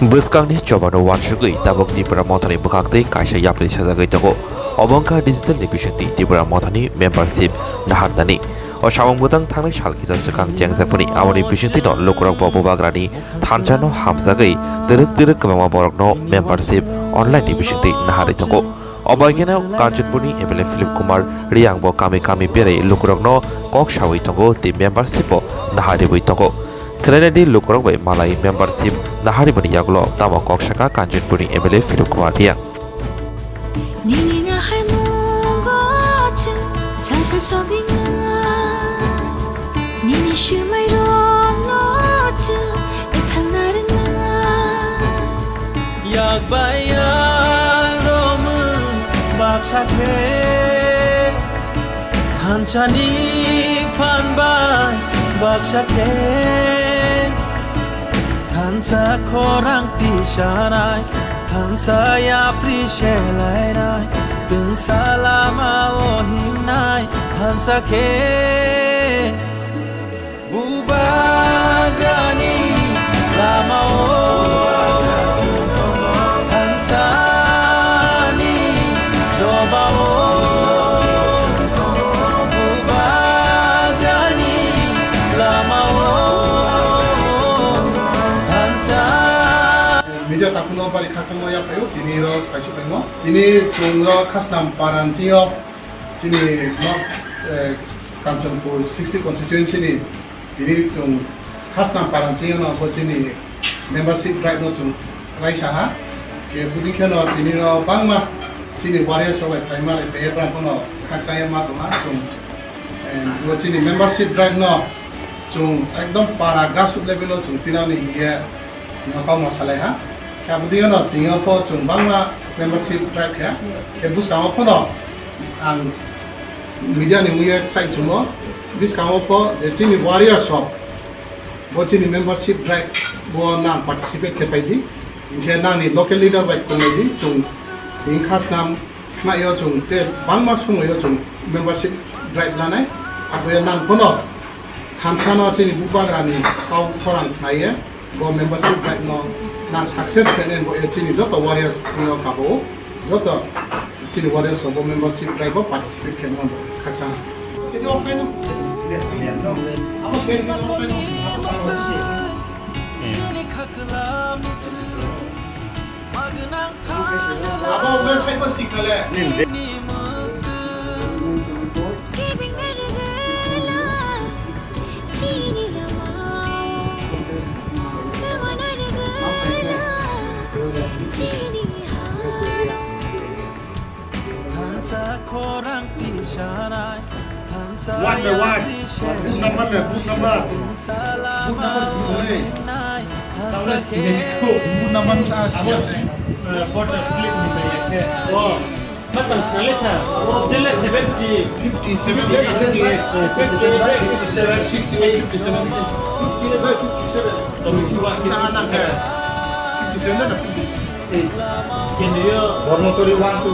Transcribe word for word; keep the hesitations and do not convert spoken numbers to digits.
Bwskangni chobano uansugwi tabuk Tipra Mothani bwkhak twi kaisa yapri sajagwi tongo. Obo wngkha digital ni bisingtwi Tipra Mothani membership naharnani. O samung bwtang thangnai sal kisa swkang chengjakmani, aboni bisingtwino lukurokbo Bubagrani thansa no hamjagwi twrwk twrwk kwbangma borokno membership online ni bisingtwi naharwi tongo. Obo haikhe Kanchanpurni M L A Philip Kumar Reang bo kami kami berwi lukurokno kok sawi tongo tei membership bo naharwi tongo. Khwlainani lukurok bai malai membership naharwimani yagulo tamo kok saka Kanchanpurni M L A Philip Kumar Reang. Nini naharmungo chwng salsa sogwina. Nini swmairokno chwng kwthang narwkna. Yak bai yak romwi baksa khe, thansani phan bai baksa khe. Thansa khorang tisanai, thansa yapri selainai, tungsa lama o himnai, thansa khe Bubagrani lama o, thansani choba o, Bubagrani lama o, thansa. Media takhukno bari khakchangma yaphaio, tini rok kaisuk laimo. Tini chwng rok Khasnam Paranchio, chini nok, eh, Kanchanpur sixty constituency ni tini chwng Khasnam Paranchio no bo chini membership drive no chwng raisa ha. Ke budi kheno tini rok bangma chini warriors rok bai phaima bai phaye brang phano khakchangma tongha chwng. Eh, bo chini membership drive no chwng ekdom para grassroots level o chwng tinani hinkhe no kok ma salai ha. Khe abo dino tini o pho chwng bangma membership drive khe. Khe bwskango phano ang media ni mungya sai chwngo. Bwskango pho je chini warriors rok bo chini membership drive bo nang participate khe pai di. Hinkhe nangni local leader bai tonglai di, chwng tini Khasnam khnaio chwng tei bangma somoio chwng membership drive lanai. Aboya nang phano thansa no chini Bubagrani kok khorang khnaiye bo membership drive no nang success khainai bo e chini joto warriors tini o kabo joto chini warriors rok bo membership drive o participate khainai bo khaksa. Abo website bo sikale. One by one. Book number le, book number. Book number sini le. Tahu le sini ko. Book number sa sini. Abo, eh, quarter slip ni kaya ke. Oh, matang sekali sa. Oh, jelas seventy. Fifty seven, fifty eight. Eh, fifty eight, fifty seven, sixty eight, fifty seven. Fifty eight, fifty seven. Fifty one. Sa anak ke. Fifty seven na fifty eight. Kini yo. Dormitory one, two.